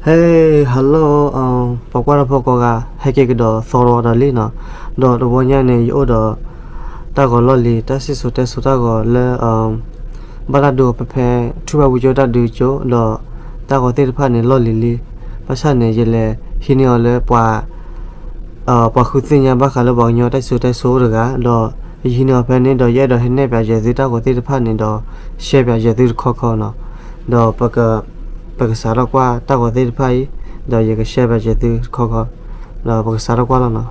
Hello, ပှၤကွၢ်တၢ်ဖိကိးဂၤ ဟဲက့ၤကဒီးသီရီတၢ်လံနီၤ, ဒီးတဝီညါန့ၣ် ယအိၣ်ဒီး တၢ်ဂီၤလီၢ်လံၤ တၢ်စံၣ်စိၤတဲစိၤတၢ်ဂီၤလၢ ဘၣ်တၢ်ဒိဖဲဖဲ ထွံၣ်ဘၣ်ဝံကၠိတၢ်ဒုးကၠိ ဒီး တၢ်ဂီၤသ့ၣ်တဖၣ်န့ၣ် လီၢ်လံၤလံ, ဘၣ်ဆၣ်န့ၣ် ယလဲၤဟံးန့ၢ်အီၤလၢပှၤ ပှၤဃုသ့ၣ်ညါဘၣ်ဃးလၢပှၤကညီတၢ်စံၣ်စိၤတဲစိၤအိၣ်တဂၤ, ဒီးယဟံးန့ၢ်အီၤဖဲန့ၣ် ဒီးယအဲၣ်ဒိးဟဲနဲၣ်ပၠးယဲၤသုတၢ်ဂီၤသ့ၣ်တဖၣ်န့ၣ်ဒီး ရှဲပၠးယဲၤသုတခီခီနီၤ, ဒီး ပကစးထီၣ်ကွၢ်တၢ်ဂီၤသ့ၣ်တဖၣ်အံၤ, ဒီးယကရှဲပၠးယဲၤသုတခီခီ, ဒီးပကစးထီၣ်ကွၢ်လီၤနီၤ.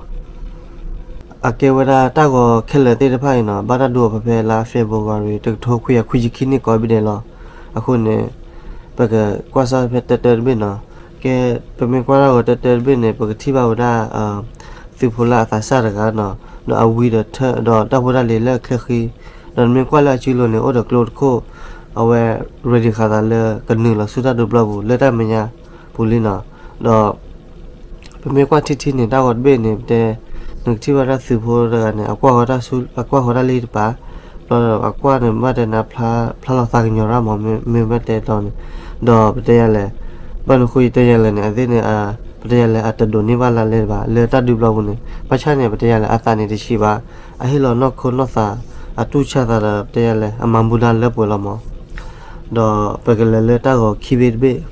အကဲဝဲဒၣ်တၢ်ဂီၤခဲလၢာ်သ့ၣ်တဖၣ်အံၤနီၤ ဘၣ်တၢ်ဒိအီၤဖဲဖဲလါ February တကထိခွံကယၤခွံဆံခံနံၣ်ကိးဘ့ၣ်ဒဲးလီၤ. အဃိန့ၣ် ပကကွၢ်စၢ်ဖဲတၢတၢတဘ့ၣ်နီၤ. ကဲ ပမ့ၢ်ကွၢ်တၢ်ဂီၤတၢတၢတဘ့ၣ်န့ၣ် ပကထံၣ်ဘၣ်ဝဲဒၣ် သုးဖိလၢအသးစၢ်တဂၤနီၤ, ဒီးအဝံဒီးထၢၣ် ဒီးတၢ်ဖိတၢ်လံၤလၢအချၢဃံ, ဒီးနမ့ၢ်ကွၢ်လၢအစုလိၤန့ၣ် အိၣ်ဒီးကျိတခိၣ်, အဝဲ ready ဃာ်သးလၢကနုာ်လီၤဆူတၢ်ဒုးပျီပူၤ လၢတၢ်မဲာ်ညါပူၤလံနီၤ. ဒီး ပမ့ၢ်ကွၢ်ထံထံန့ၣ် တၢ်ဂီၤတဘ့ၣ်န့ၣ် ပတဲ နကထံၣ်ဘၣ်တၢ်သုးဖိတဂၤန့ၣ် အကွၢ်ဃီတၢ်ဆူ အကွၢ်ဃီတၢ်လံတပၤ, ဘျီဒီးအကွၢ်န့ၣ် ဘၣ်တဲနၤ ဖျါလီၤသးကညီၤရၣ်မး မ့ၢ်ဘၣ်တဲတီန့ၣ်, ဒီးပတဲယၤလဲၣ်, ဘၣ်နဃိယတဲယၤလဲၣ်န့ၣ် အသ့ၣ်န့ၣ် ပတဲယၤလဲၣ် အတဒိးန့ၢ်ဘၣ်လၢလဲၣ်တဘၣ် လၢတၢ်ဒုးပျီပူၤန့ၣ် ဘၣ်ဆၣ်န့ၣ် ပတဲယၤလဲၣ် အသးန့ၣ်တဆံးဘၣ်, အဟ့ၣ်လီၤနီၢ်ခိနီၢ်သး အတူၢ်ဆၢသးဒီး ပတဲယၤလဲၣ် အမၤမူဒါလၢပှဲၤလီၤမး. ဒီးပကလဲၤလၢတၢ်ဂီၤခံဘ့ၣ်တဘ့ၣ်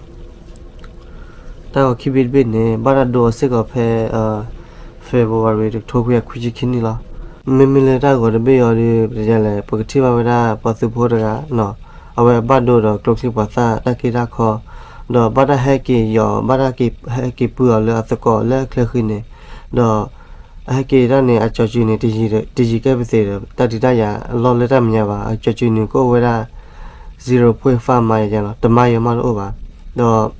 တၢ်ဂီၤခံဘ့ၣ်တဘ့ၣ်န့ၣ် ဘၣ်တၢ်ဒိအီၤစ့ၢ်ကီးဖဲ February တကထိခွံကယၤခွံဆံခံနံၣ်လီၤ. မ့မ့ၢ်လၢတၢ်ဂီၤတဘ့ၣ်အံၤဒီး ပတဲယၤလဲၣ် ပကထံၣ်ဘၣ်ဝဲဒၣ်ပှၤသုးဖိတဂၤနီၤ, အဝဲဘၣ်ဒိဒီးကျိချံမျိာ်သၣ်တၢ်က့တၢ်ခီ, ဒီးဘၣ်တၢ်ဟဲက့ၤယီၤ ဘၣ်တၢ်ဟဲက့ၤပုၢ်အီၤလၢအသကိးလၢအချၢဃံန့ၣ်, ဒီး အဟဲက့ၤတၢ်န့ၣ် အကၠီၤစုၤန့ၣ် တယံၤကဲပသ့ၣ်ဒီး တၢ်ဒုးတၢ်ယၤအလီၢ်လၢတၢ်မဲာ်ညါဘၣ်, အကၠီၤစုၤန့ၣ်ကအိၣ်ဝဲဒၣ် zero point five mile ယၤလီၤ, တမၤယၤမးတအိၣ်ဘၣ်. ဒီး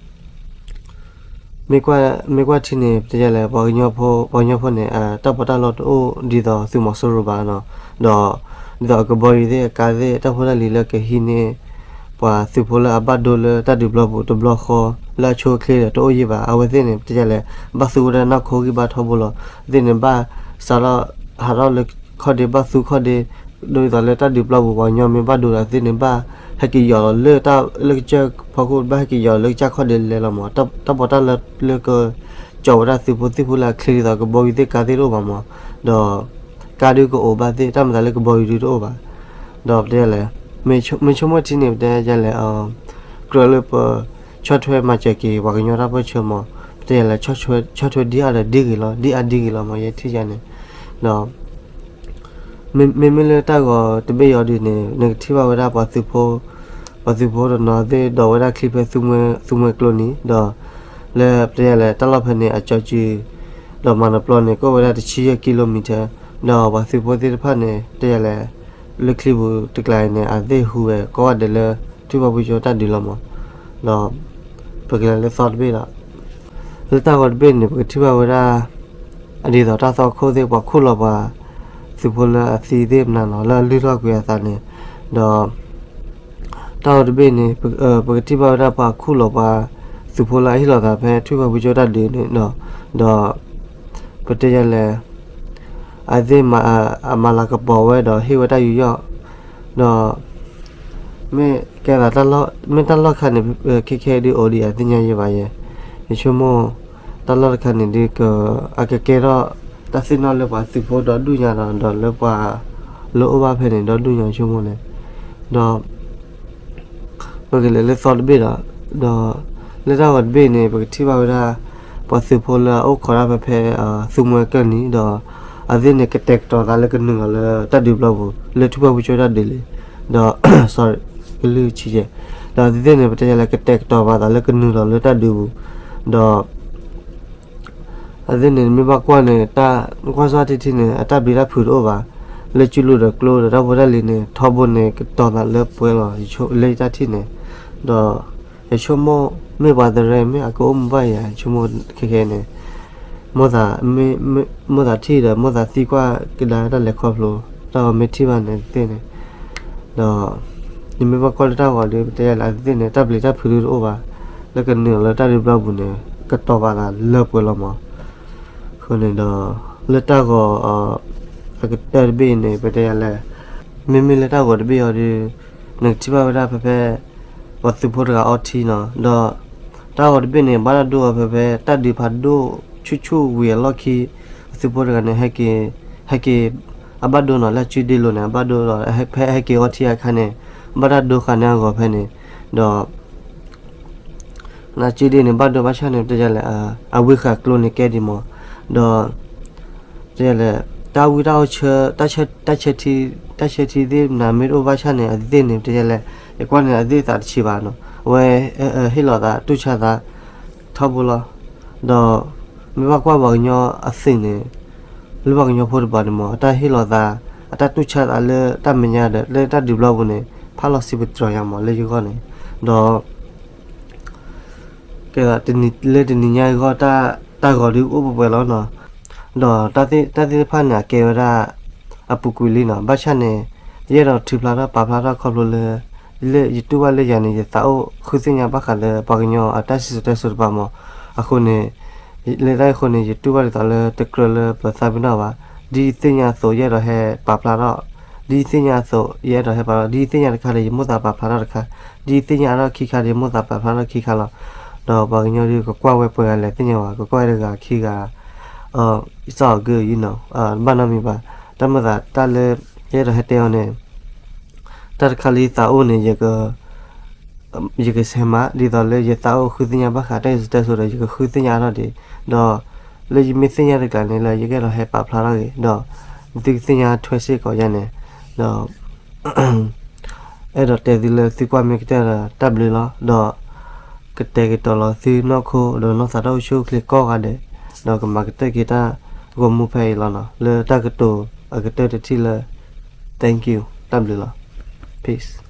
မ့ၢ်ကွၢ်ထံန့ၣ် ပတဲယၤလဲၣ် ပှၤကညီဖိ ပှၤကညီဖိန့ၣ် တၢ်ပီးတၢ်လီတအိၣ်ဒ်သိးသုးမီၤစိရိၤဘၣ်နီၤ, ဒီး ဒ်သိးအကဘီယူၤသ့ၣ်အကါသ့ၣ် တၢ်ဖိတၢ်လံၤလၢကဟံးန့ၢ် ပှၤသုးဖိလၢအဘၣ်ဒိလၢတၢ်ဒုးပျီပူၤတဘျီဃီ လၢအဆိအချ့ဒီးတအိၣ်ယံာ်ဘၣ်. အဝဲသ့ၣ်န့ၣ် ပတဲယၤလဲၣ် ဘၣ်သူဝဲဒၣ်နီၢ်ခိဂံၢ်ဘါထီဘိလီၤ. သ့ၣ်န့ၣ်ဘၣ်စးထီၣ်ဟးထီၣ်လၢခီၣ်ဒ့ ဘၣ်သူခီၣ်ဒ့, ဒ်သိးလၢတၢ်ဒုးပျီပူၤ ပှၤကညီမ့ၢ်ဘၣ်ဒိဒီးသ့ၣ်န့ၣ် ဘၣ်ဟဲက့ၤယီၤလီၤလၢတၢ်လၢကစၢၢ်ဖီခိၣ် ဘၣ်ဟဲက့ၤယီၤလၢကစၢ်ခီၣ်ဒ့လဲၤလီၤမး. တၢ်ပီးတၢ်လီလၢက ကၠီၤဝဲဒၣ်သုးဖိသံၣ်ဖိလၢအချ့ဒ်သိးကဘီယူၤသ့ၣ်ကါသ့ၣ်တအိၣ်ဘၣ်မး, ဒီး ကါဒုးကအိးဘၣ်သ့ၣ် တၢ်မၤသးလၢကဘီယူၤဒုးတအိၣ်ဘၣ်. ဒီးပတဲယၤလဲၣ် မ့ၢ်ဆိကမိၣ်ထံန့ၣ် ပတဲယၤလဲၣ် ကြၢးလၢပ ဆီၣ်ထွဲမၤစၢၤက့ၤ ပှၤကညီတၢ်ပၢၢ်ဆၢမး, ပတဲယၤလဲၣ် ဆီၣ်ထွဲဒ်အါဒီးဒ်ဂ့ၤလီၤ ဒ်အါဒ်ဂ့ၤလီၤမး ယဲထံၣ်ယၤန့ၣ်, ဒီး မ့မ့ၢ်လၢတၢ်ဂီၤတဘ့ၣ်အံၤဒုးန့ၣ် နကထံၣ်ဘၣ်ဝဲဒၣ်ပှၤသုးဖိ, ပှၤသုးဖိတနီၤသ့ၣ်ဒိးဝဲဒၣ်ချံဖဲ သုးမွဲကျိနံၤ ဒီး လၢပတဲယၤလဲၣ် တၢ်လီၢ်ဖဲန့ၣ် အကၠီၤစုၤ ဒီးမၤနပျီန့ၣ် ကအိၣ်ဝဲဒၣ်တဆံယဲၢ် kilometer, ဒီးပှၤသုးဖိသ့ၣ်တဖၣ်န့ၣ် ပတဲယၤလဲၣ် လၢချံပူၤတကျါအံၤန့ၣ် အသ့ၣ်ဟူးဝဲကိးဂၤဒဲးလၢ ထွံၣ်ဘၣ်ဘုကၠိတၢ်ဒုးလီၤမး, ဒီး ပကလဲၤလၢသီတဘ့ၣ်ဒီး လၢတၢ်ဂီၤတဘ့ၣ်န့ၣ် ပကထံၣ်ဘၣ်ဝဲဒၣ် အဒ်သိးတၢ်သီခိၣ်သ့ၣ် ပှၤခူၣ်လီၤပှၤ သုးဖိလၢအသံသ့ၣ်မနုၤနီၤ လၢအလုၢ်ထီၣ်ကွံာ်အသးန့ၣ်, ဒီး တၢ်ဂီၤတဘ့ၣ်န့ၣ် ပကထံၣ်ဘၣ်ဝဲဒၣ်ပှၤခူၣ်လီၤပှၤ သုးဖိလၢအဟ့ၣ်လီၤသးဖဲထွံၣ်ဘၣ်ဘုကၠိတၢ်ဒုးန့ၣ်ဒီး ဒီး ပတဲယၤလဲၣ် အသ့ၣ် အမၤလၤကပီၤဝဲဒီးဟ့ၣ်ဝဲတၢ်ယူးယီၣ်, ဒီး မ့ၢ်ကဲသး မ့ၢ်တၢ်လီၢ်ခါန့ၣ် ခဲခဲဒုးအိၣ်ဒံးအသ့ၣ်ညါယဲဘၣ်ယဲ, ယဆိကမိၣ် တၢ်လီၢ်တခါန့ၣ်ဒုး အကကဲထီၣ် တၢ်သ့ၣ်နီၣ်လၢပှၤသုးဖိဒီဒူၣ်ညါဒီး ဒီးလၢပှၤ လၢအိၣ်ဘၣ်ဖဲန့ၣ် ဒီဒူၣ်ညါဆိကမိၣ်န့ၣ်, ဒီး ပကလဲၤလၢသီတဘ့ၣ်ဒီး, ဒီး လၢတၢ်ဂီၤတဘ့ၣ်န့ၣ် ပကထံၣ်ဘၣ်ဝဲဒၣ် ပှၤသုးဖိလၢအအိၣ်ခိးတၢ်ဖဲဖဲ သုးမွဲကၢၢ်နံၤဒီး အသ့ၣ်န့ၣ် ကတဲာ်ကတီၤသးလၢကနုာ်လီၤလၢတၢ်ဒုးပျီပူၤ လၢထွံၣ်ဘၣ်ဘုကၠိတၢ်ဒုးလံ, ဒီး sorry ကလုၢ်ဆံယဲၢ်, ဒီးအသ့ၣ်န့ၣ် ပတဲယၤလၢကတဲာ်ကတီၤဘၣ်သးလၢကနုာ်လီၤလၢတၢ်ဒုးပူၤ, ဒီး အသ့ၣ်န့ၣ် နမ့ၢ်ဘၣ်ကွၢ်န့ၣ် ကွၢ်စၢ်ထံထံန့ၣ် အတၢ်ပျံၤတၢ်ဖုးတအိၣ်ဘၣ်, လၢကၠူလူၢ်ဒီးကျိဒီးတၢ်ဖိတၢ်လံၤန့ၣ် ထီဘိန့ၣ် ကတီၤသးလၢပှဲၤလီၤ လၢယတၢ်ထံၣ်န့ၣ်, ဒီး ယဆိကမိၣ် မ့ၢ်ပှၤသရဲ မ့ၢ်အကအိၣ်မူဘၣ်ယၤ ယဆိကမိၣ်ခဲခဲန့ၣ်, မိၢ်သး မိၢ်သးထံၣ်ဒီး မိၢ်သးသံကွၢ်ကဒါတၢ်လဲၤခီဖျိ တၢ်ဂီၤမ့ၢ်ထံၣ်ဘၣ်န့ၣ်သ့ၣ်န့ၣ်, ဒီး နမ့ၢ်ဘၣ်ကွၢ်လၢတၢ်ဂီၤဒီး ပတဲယၤလၢအသ့ၣ်န့ၣ် တၢ်ပျံၤတၢ်ဖုးဒုတအိၣ်ဘၣ်, လၢကနုာ်လီၤလၢတၢ်ဒုးပျီပူၤန့ၣ် ကတီၤဘၣ်သးလၢပှဲၤလီၤမး, အဃိန့ၣ်ဒီး လၢတၢ်ဂီၤ အကတၢၢ်တဘ့ၣ်အံၤန့ၣ် ပတဲယၤလၢ မ့မ့ၢ်လၢတၢ်ဂီၤတဘ့ၣ်အံၤဒီး နကထံၣ်ဘၣ်ဝဲဒၣ်ဖဲဖဲ ပှၤသုးဖိတဂၤအီထံနီၤ, ဒီး တၢ်ဂီၤတဘ့ၣ်န့ၣ် ဘၣ်တၢ်ဒိအီၤဖဲ ဖဲတၢ်ဒုးဖးဒိၣ်ဆူၣ်ဆူၣ်ဝံၤအလီၢ်ခံ, အသုးဖိတဂၤန့ၣ် ဟဲက့ၤ, ဟဲက့ၤ, အဘၣ်ဒိနီၤ လၢအစုဒ့လိၤန့ၣ် အဘၣ်ဒိဒီး ဖဲဟဲက့ၤအီထံအခါန့ၣ် ဘၣ်တၢ်ဒိဃာ်န့ၢ်အဂီၤဖဲန့ၣ်, ဒီး နစုဒ့န့ၣ် ဘၣ်ဒိဘၣ်ဆၣ်န့ၣ် တဲယၤလဲၣ်, အဝ့ၢ်ဃာ်ကျိန့ၣ်ကဲဒံးမး, ဒီး တဲယၤလဲၣ်, တၢ်ဝံတၢ်အီၣ်ဆၢ, တၢ်ဆၢ, တၢ်ဆၢထံ, တၢ်ဆၢထံသ့ၣ်မနုၤမ့ၢ်တအိၣ်ဘၣ်ဆၣ်န့ၣ် အသ့ၣ်န့ၣ် တဲယၤလဲၣ်, ယကွၢ်န့ၣ် အသ့ၣ်သးတဆံးဘၣ်နီၤ, အဝဲ ဟ့ၣ်လီၤသး တူၢ်ဆါသး ထီဘိလီၤ. ဒီး မ့ၢ်ဘၣ်ကွၢ်ပှၤကညီအသုးန့ၣ် လၢပှၤကညီဖိတဖၣ်န့ၣ်မး အတၢ်ဟ့ၣ်လီၤသး, အတၢ်တူၢ်ဆါသးလၢတၢ်မဲာ်ညါဒီး လၢတၢ်ဒုးဘျီပူၤန့ၣ် ဖးလီၤစံးပတြၢၤယၤမး လၢယဂီၢ်န့ၣ်, ဒီး ကဲ လၢတနံၤညါအဂီၢ် တၢ်ဂီၤဒုးအိၣ်ပှဲၤပှဲၤလီၤနီၤ, ဒီးတၢ်သ့ၣ်တဖၣ်န့ၣ် အကဲဝဲဒၣ် အပူၤကွံာ်လံနီၤ, ဘၣ်ဆၣ်န့ၣ် ယအဲၣ်ဒိးထုးဖျါထီၣ်ပာ်ဖျါထီၣ်ခီဖျိလၢ လၢယတူၢ်ဘၣ်လၢယၤန့ၣ် ယသးအိၣ်ဃုသ့ၣ်ညါဘၣ်ဃးလၢ ပှၤကညီအတၢ်စံၣ်စိၤတဲစိၤတဖၣ်မး, အဃိန့ၣ် လၢတၢ်အံၤအဃိန့ၣ် ယတူၢ်ဘၣ်ဒ်သိးလၢတကြၢးလၢပသးပ့ၤနီၣ်ဘၣ်, ဒ်ယသ့ၣ်ညါအသိး ယအဲၣ်ဒိးဟဲပာ်ဖျါထီၣ်, ဒ်ယသ့ၣ်ညါအသိး ယအဲၣ်ဒိးဟဲပာ်ဖျါထီၣ်, ဒ်ယသ့ၣ်ညါတခါဒီး ယမိၣ်သးပာ်ဖျါထီၣ်တခါ, ဒ်ယသ့ၣ်ညါအါထီၣ်ခံခါဒီး ယမိၣ်သးပာ်ဖျါထီၣ်ခံခါလီၤ. ဒီးပှၤကညီဒုးကကွၢ်ဝဲပှဲၤဂၤလဲၣ်သ့ၣ်ညါဘၣ်, ကကွၢ်ဝဲတဂၤခံဂၤ စၢ်အီၤဂ့ၢ်အံၤနီၤ, ဘၣ်နီတမံၤဘၣ်, တၢ်မၤသးတၢ်လၢ ယအဲၣ်ဒိးဟဲတဲအီၤန့ၣ် တၢ်တခါလၢယသးအိၣ်န့ၣ် ယကဆဲးမၤ ဒ်သိးလၢယသးအိၣ်ဃုသ့ၣ်ညါဘၣ်ဃးတၢ်စံၣ်စိၤတဲစိၤဒီး ယကဃုသ့ၣ်ညါအါထီၣ်ဒံး, ဒီးလၢယမ့ၢ်သ့ၣ်ညါတကျါန့ၣ် လၢယကအဲၣ်ဒိးဟဲပာ်ဖျါထီၣ်က့ၤ, ဒီးသုကသ့ၣ်ညါထွဲစ့ၢ်ကီးယၤန့ၣ်, ဒီး အဲၣ်ဒိးတဲသုလၢသုကွၢ်မ့ၢ်ကတၢၢ်ဒီးတၢ်ဘျုးလီၤ, ဒီးကတဲာ်ကတီၤလီၤသုနီၢ်ခိ ဒီးနီၢ်သးတၢ်အိၣ်ဆူၣ်အိၣ်ချ့ကိးဂၤဒဲး, ဒီးကမၤကတၢၢ်က့ၤတၢ်ဂီၤမူဖဲအံၤလီၤနီၤ, လၢတၢ်ကတိၤအကတၢၢ်တထံၣ်လၢ Thank you တၢ်ဘျုးလီၤ. Peace.